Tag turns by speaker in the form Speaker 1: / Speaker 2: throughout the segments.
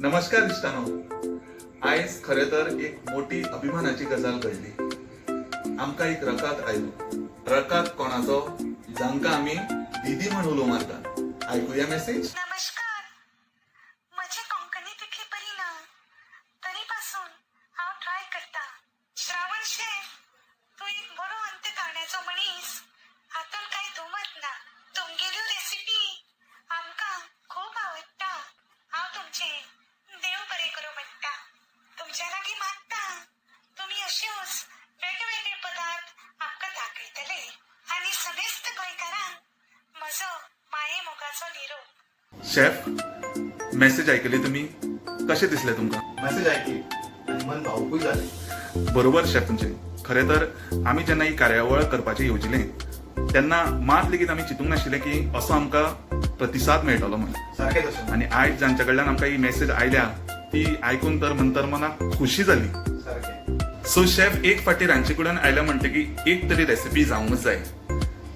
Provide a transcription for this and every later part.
Speaker 1: नमस्कार इश्टानो. आयज खरें तर एक मोठी अभिमानाची गजाल घडली. आमकां एक रकाद आयलो. रकाद कोणाचो? जांकां आमी दिदी म्हण उलो मारतात. आयकुया मेसेज.
Speaker 2: नमस्कार. म्हजी कोंकणी तितली बरी ना, तरी पासून हांव ट्राय करता. श्रावण शेफ, तूं एक बरो अंतकारण्याचो मनीस हातून कांय दुमत ना. तुमगेल्यो रेसिपी आमकां खूब आवडटा. हांव तुमचें देव बरें करूं म्हणटा. तुमच्या लागीं मागता, तुमी अश्योच वेगवेगळे पदार्थ आमकां दाखयतले आनी समेस्त गोंयकारांक म्हजो माये मोगाचो निरोप.
Speaker 1: शेफ, मेसेज आयकली तुमी? कशें दिसलें तुमकां?
Speaker 3: मेसेज ऐकली आणि मन भावुकूय जालें.
Speaker 1: बरोबर शेफ तुमचें. खरें तर आमी जेन्ना ही कार्यावळ करपाचें येवजिलें तेन्ना मात लेगीत आमी चिंतूंक नाशिल्लें की असो आमकां प्रतिसाद मेळटलो म्हूण.
Speaker 3: सारकें तशें.
Speaker 1: आनी आयज जांच्या कडल्यान आमकां ही मेसेज आयल्या ती आयकून तर म्हणतर मनाक खुशी जाली.
Speaker 3: सारकें.
Speaker 1: सो शेफ, एक फाटी रांदचे कुडीन आयल्या म्हणटकीर एक तरी रेसिपी जावंकच जाय.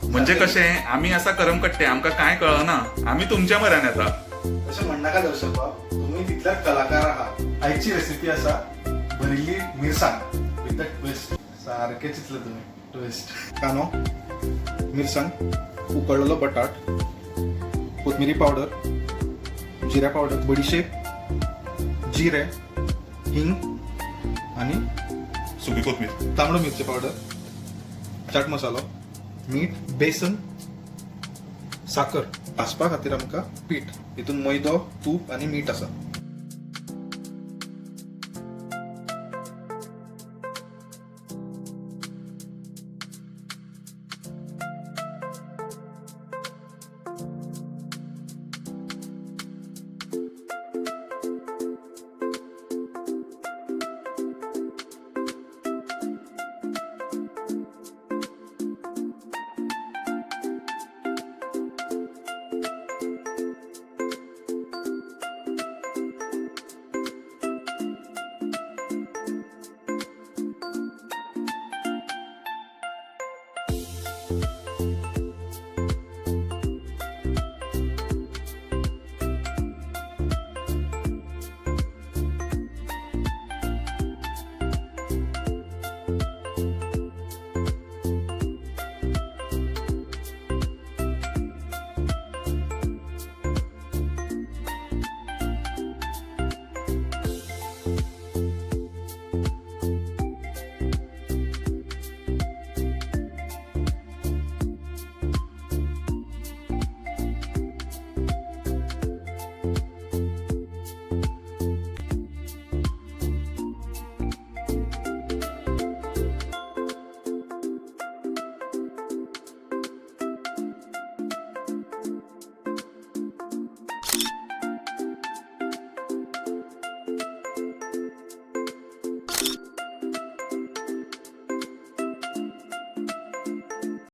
Speaker 1: म्हणजे कशें, आमी आसा करमकट्टे, आमकां कांय कळना, आमी तुमच्या म्हऱ्यान येता.
Speaker 3: तशें म्हणनाका दर्शक बाब, तुम्ही तितल्याच कलाकार आहात. आयची रेसिपी आसा भरिल्ली मिरसांग विथ अ ट्विस्ट. सारकें चिंतलें तुमी, ट्विस्ट. कांदो, मिरसांग, उकडलेलो बटाट, कोथमिरी पावडर, जिऱ्या पावडर, बडिशेप, जिरें, हिंग आनी
Speaker 1: सुकी कोथमीर.
Speaker 3: तांबडो मिरचे पावडर, चाट मसालो, मीठ, बेसन, साकर. भाजपा खातीर आमकां पीठ, हितून मैदो, तूप आनी मीठ आसा.